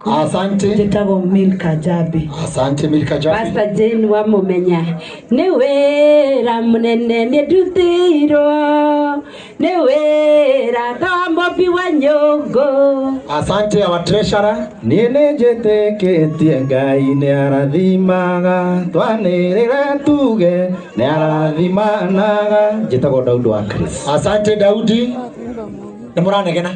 Asante. Njĩtagwo Milka Jambi. Asante Milka Jambi. Pastor Jane wa Mumenya nĩ wĩra mũnene nĩ ndutĩirwo nĩ wĩra ta mũmbi wa nyũngũ. Asante our treasurer. Niĩ nĩ njĩtĩkĩtie Ngai nĩ arathimaga, twanĩrĩre tuge nĩ arathimanaga. Njĩtagwo Daudi wa Chris. Asante Daudi. Nĩ mũranegena.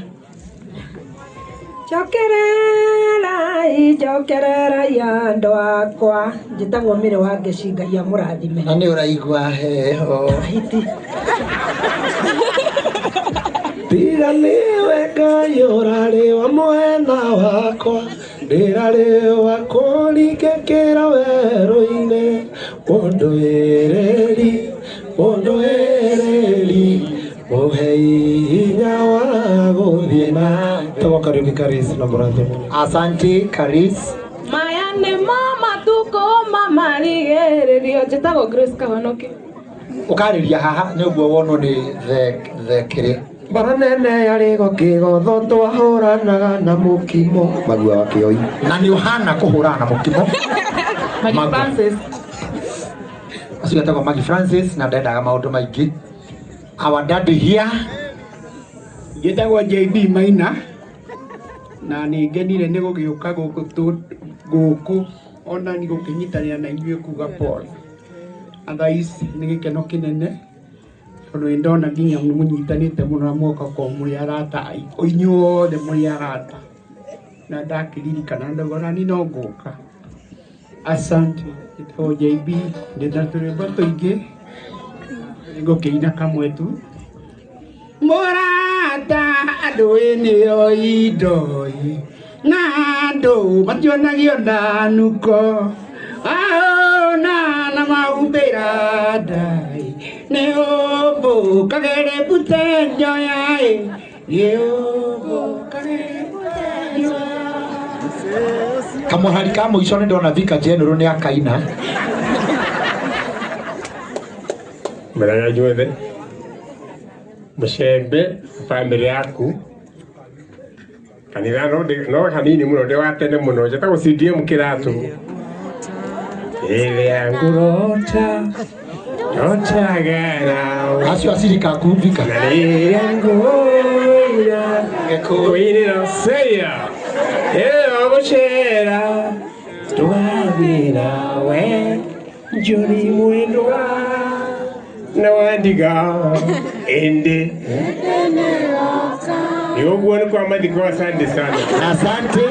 Njokererai, njokererai andũ akwa. Njĩtagwo Mĩrĩ wa Ngeci, Ngai amũrathime. Na nĩ ũraigua heho. Hiti. Tiga nĩwe Ngai ũrarĩ wa mwena wakwa, ndĩrarĩ wa kũringĩkĩra werũ-inĩ. Mũndũĩrĩri, mũndũĩrĩri, mũhe hinya wa gũthiĩ na. Tagwo Kariuki Karis na mũrathime. Asante Karis. Maya nĩ mo matukũ ma marigĩrĩrio. Njĩtagwo Grace Kahonoki. Ũkarĩria haha nĩ ũguo wonwo nĩ the kĩrĩa. Mbara nene yarĩ gũkĩgotho twahũranaga na mũkimo. Magua wa kĩoi. Na nĩ ũhana kũhũrana na mũkimo. Maggie Magua. Francis. Acio etagwo Maggie Francis na ndendaga maũndũ maingĩ. Our daddy here. Njĩtagwo JB Maina na nĩ ngenire nĩ gũgĩũka gũkũ gũkũ ona nĩ gũkĩnyitanĩra na inyuĩ kuga pole. Otherwise nĩ gĩkeno kĩnene tondũ nĩ ndona nginya nĩ mũnyitanĩte mũno na mũgoka gũkorwo mũrĩ arata inyuothe mũrĩ arata na ndakĩririkana ndauga ona niĩ no ngũka. Asante. Njĩtagwo JB, ndĩ na tũrwĩmbo tũingĩ, nĩngũkĩina kamwe tu. Mũrata andũ nĩo indoi na andũ mationagio ndanuko aona na mahumbĩra ndai nĩ ũmbũ kagere mbute njoya ĩ nĩ ũmbũ kagere mbute njoya. Kamũhari ka mũico nĩ ndona Vika General nĩ akaina. Mĩthenya inyuothe mũcembe bamĩrĩ yaku kanitha no hanini mũno ndĩ wa tene mũno njĩtagwo CDM Kĩratũ ĩrĩa ngũrota ndotaga nawe Acio acirika aku Vika. na rĩrĩa ngũira kũinĩra seya ĩyo gũcera tũgathiĩ nawe Njũri mwendwa na wandiga ĩndĩ nĩ ũguo nĩ kwa mathiko. Asante sana. Asante.